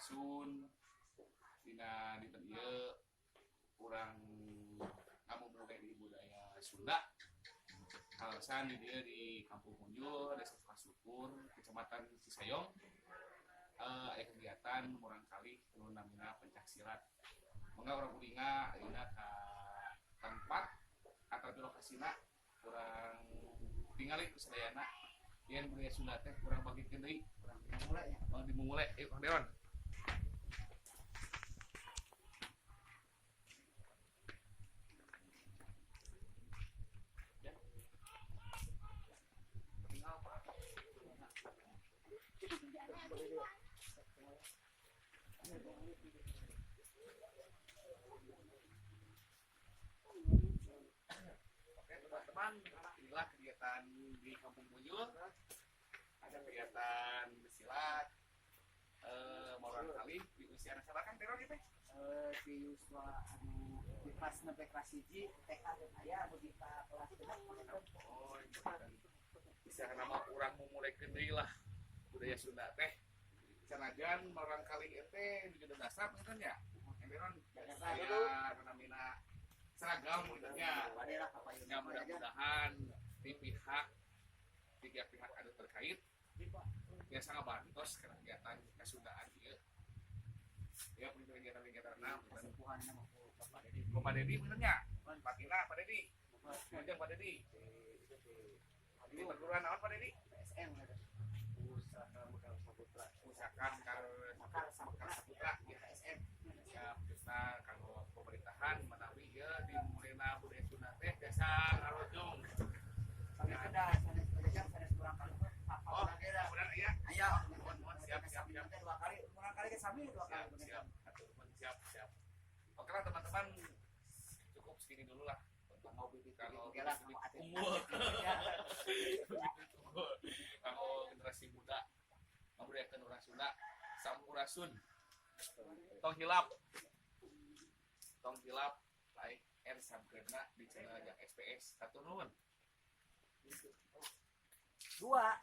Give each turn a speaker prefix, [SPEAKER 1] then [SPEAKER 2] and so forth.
[SPEAKER 1] Sampurasun. Dina dinten ieu urang ngamumule di budaya Sunda. Kaleresan di dieu di Kampung Munjul, Desa Sukasukur, Kecamatan Cisayong. Aya kegiatan murangkalih nu namina pencak silat. Mangga urang ulinga ayeuna ka tempat atau di lokasina, urang tingali ku sadayana yen budaya Sunda teh kurang bagikeun deui.
[SPEAKER 2] Kurang mulai ya.
[SPEAKER 1] Mau dimumule, yuk, Kang Deon. Ya. Tinggal apa? Oke, teman-teman, inilah kegiatan di Kampung Munyul. Ada kegiatan silat, murangkalih di usia anak kan teror gitu.
[SPEAKER 2] Di yuswa anu di kelas sampai kelas 1 TK dan aya anu di kelas 6.
[SPEAKER 1] Oh, itu kan. Bisa nama urang memulai deui lah budaya Sunda teh. Sanajan murangkalih teh juga dasar kan ya. Yang aya namina seragam gitu nya.
[SPEAKER 2] Bade lah kapayun.
[SPEAKER 1] Ya, mudah-mudahan di pihak tiga pihak anu terkait biasa ngabantos kegiatan kesundaan ieu. Ya, kegiatan-kegiatan nah,
[SPEAKER 2] Kesepuhan nama Bapak Dedi.
[SPEAKER 1] Bapak Dedi bener nya? Pak Tina, Pak Dedi. Mojang Pak Dedi. Di perguruan naon, Pak Dedi?
[SPEAKER 2] PSM gitu.
[SPEAKER 3] Pusaka Mekar Saputra.
[SPEAKER 1] Pusaka Mekar
[SPEAKER 2] Mekar
[SPEAKER 1] Mekar
[SPEAKER 2] Saputra.
[SPEAKER 1] Saputra ya.
[SPEAKER 2] PSM.
[SPEAKER 1] Siap, khususna kanggo pemerintahan menawi ieu dimulena budaya Sunda teh biasa ngarojong.
[SPEAKER 2] Kami kedah sanes belajar sanes murangkalih apa.
[SPEAKER 1] Oh,
[SPEAKER 2] Urang ge
[SPEAKER 1] mudah ya.
[SPEAKER 2] Aya.
[SPEAKER 1] Mohon, mohon, siap, siap, siap.
[SPEAKER 2] Dua kali murangkalih ge sami dua
[SPEAKER 1] Siap,
[SPEAKER 2] kali.
[SPEAKER 1] Siap. Atur nuhun, siap, siap. Oke lah, teman-teman, cukup segini dulu lah.
[SPEAKER 2] Mau bibit
[SPEAKER 1] Kalau
[SPEAKER 2] bibit lah
[SPEAKER 1] bibit
[SPEAKER 2] mau atlet.
[SPEAKER 1] Unggul. Kalau generasi muda ngabudayakeun urang Sunda, sampurasun. Tong hilap. Tong hilap like and subscribe di channel Jak SPS. Hatur nuhun.
[SPEAKER 2] Dua.